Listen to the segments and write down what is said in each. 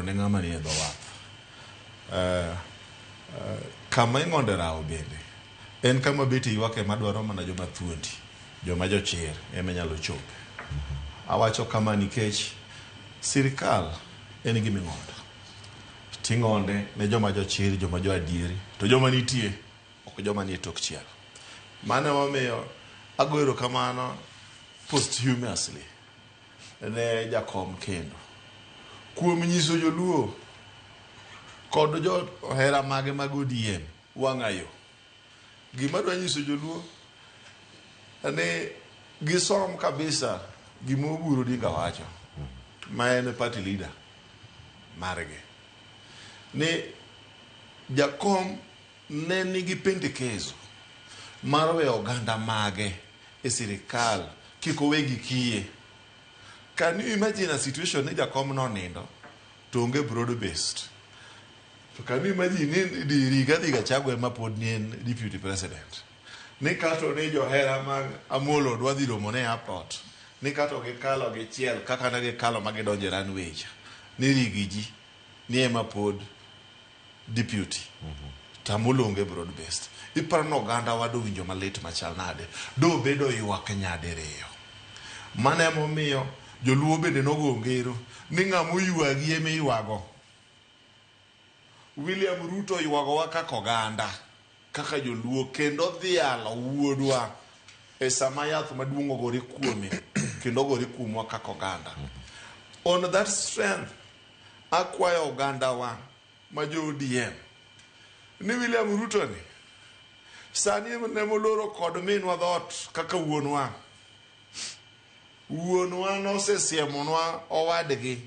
ne ng'ama nie dho wath. Kama ing'onde rawo bende en kama bet ywak ema dwaro mana joma thuondi, joma jochir ema nyalo chope. Awacho kama nikech sirikal en gima ing'ondo. Ting'onde ne joma jochir, joma jo adieri, to joma nitie ok joma nie tok chiel. Mano emomiyo ago erokamano posthumously ne jakom kendo kuom nyiso joluo kod johera mage mag ODM wang'ayo. Gima adwa nyiso joluo ni gisom kabisa gima Oburu Odinga wacho ma en party leader margi ni jakom ne nigi pendekezo mar weyo oganda mage e sirikal kik owegi kiye. Can you imagine a situation ni jakom nonindo to onge broad based? To can you imagine ni Rigathi Gachagua ema pod ni en deputy president? Ni kato ni johera mag Amolo dwa dhi romo ne airport. Ni kato gikalo gichiel kaka ne gikalo ma gidonjo e runway cha. Ni Rigiji ni ema pod deputy. To Amolo onge broad based. Iparo ni oganda wa dowinjo malit machal nade? Dobedo ywak nyadiriyo. Mano emomiyo joluo bende nogo ngero ni ng'ama oywagi ema iywago. William Ruto oywagowa kaka oganda, kaka joluo kendo odhialo wuodwa e sama yath maduong' ogore kuome kendo ogore kuomwa kaka oganda. On that strength, akwayo ogandawa ma jo ODM ni William Ruto ni sani nemoloro kod minwa dhoot kaka wuonwa. Wuonwa nosesiemonwa owadgi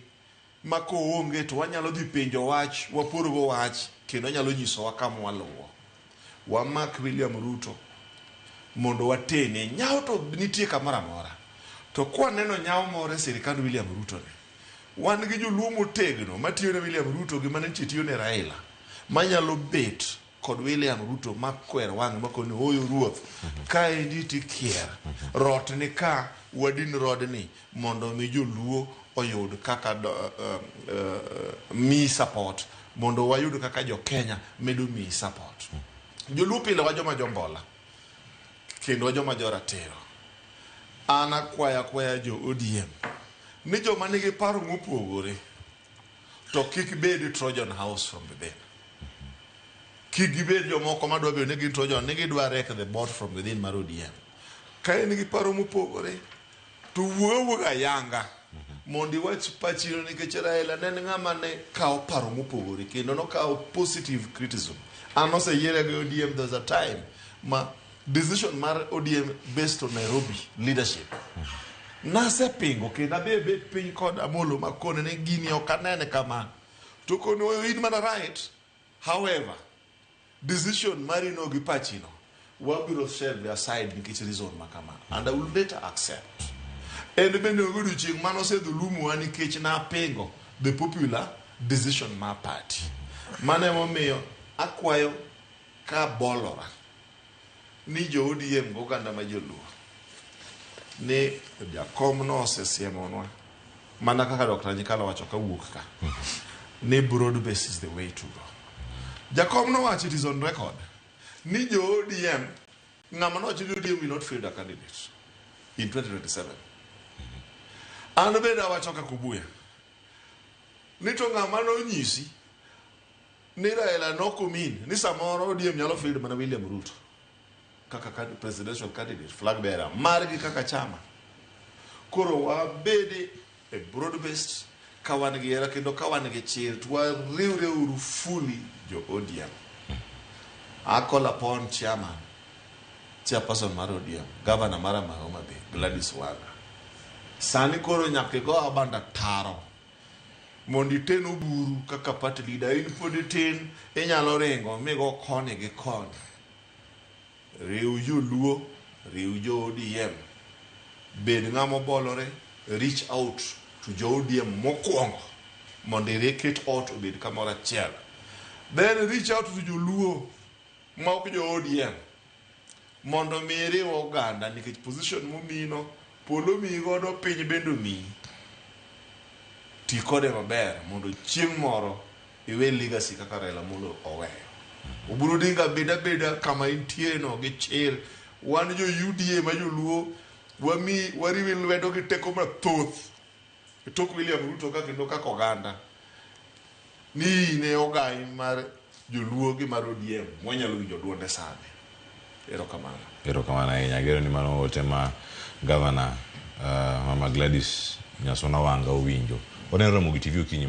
ma koonge to wanyalo dhi penjo wach, waporgo wach kendo nyalo nyisowa kama waluwo. Wamak William Ruto mondo watene. Nyawo to nitie kamoro amora. To kwaneno nyawo moro e sirikand William Ruto ni, wan gi joluo motegno matiyo ne William Ruto gi mane ntie tiyo ne Raila manyalo bet kod William Ruto makwer wang'e makoni oyo ruoth kaendi tikier rot ni ka wadin rodni mondo mi joluo oyud kaka mi support mondo wayud kaka jo Kenya medo mi support. Joluo pile wa joma jombola kendo wa joma joratiro. An akwaya akwaya jo ODM ni joma nigi paro mopogore to kik bed Trojan house from within. Kik gibed jomoko madwa bedo ni gin Trojan ni gidwa wreck the boat from within mar ODM. Ka in gi paro mopogore to wuo awuoga ayanga mondo iwach pachino nikech Raila ne en ng'ama ne kawo paro mopogore kendo nokawo positive criticism. An oseyiera gi ODM there's a time ma decision mar ODM based on Nairobi leadership. Nasepingo kendo abe bet piny kod Amolo makone ni gini ok anene kama. To kone oyo in mana right. However, decision mari no gi pachino wabiro shelve aside nikech reason ma kama and I will later accept. En bende onge odiochieng' mane osedhulumowa nikech napingo the popular decision mar party. Mano emomiyo akwayo kabolora ni jo ODM go oganda ma joluo ni jakom no osesiemonwa mana kaka Dr. Nyikalo wacho kawuok ka ni broad base is the way to go. Jakom nowacho it is on record ni jo ODM ng'ama nowacho ni ODM will not field a candidate in 2027. An bende awacho kaka Obuya ni to ng'ama nonyisi ni Raila nokomin ni samoro ODM nyalo field mana William Ruto kaka presidential candidate flag bearer margi kaka chama. Koro wabedi e broad based ka wan gi hera kendo ka wan gi chir to wariwre uru fully jo ODM. I call upon chairman, chairperson mar ODM, governor mar Homa Bay, Gladys Wanga. Sani koro nyaka igo abanda taro mondo iten Oburu kaka party leader. In pod itin, inyalo ringo migo koni gi koni. Riw joluo, riw jo ODM. Bed ng'ama obolore, reach out to jo ODM mokwongo mondo iket ot obed kamoro achiel. Then reach out to joluo ma ok jo ODM mondo mi iriw oganda nikech position momiyino polo omiyi godo piny bende omiyi. Ti kode maber mondo chieng' moro iwe legacy kaka Raila Amolo oweyo. Oburu Odinga bed abeda kama intie no gi chir. Wan jo UDA ma joluo wami wariwi lwedo gi teko mathoth e tok William Ruto ka kendo kaka oganda ni in e ogai mar joluo gi mar ODM mwanyalo winjo duonde sani. Erokamano. Erokamano ahinya. Ageno ni mano ote ma gavana Mama Gladys Nyasuna Wanga owinjo. Waneno Ramogi TV okinyi.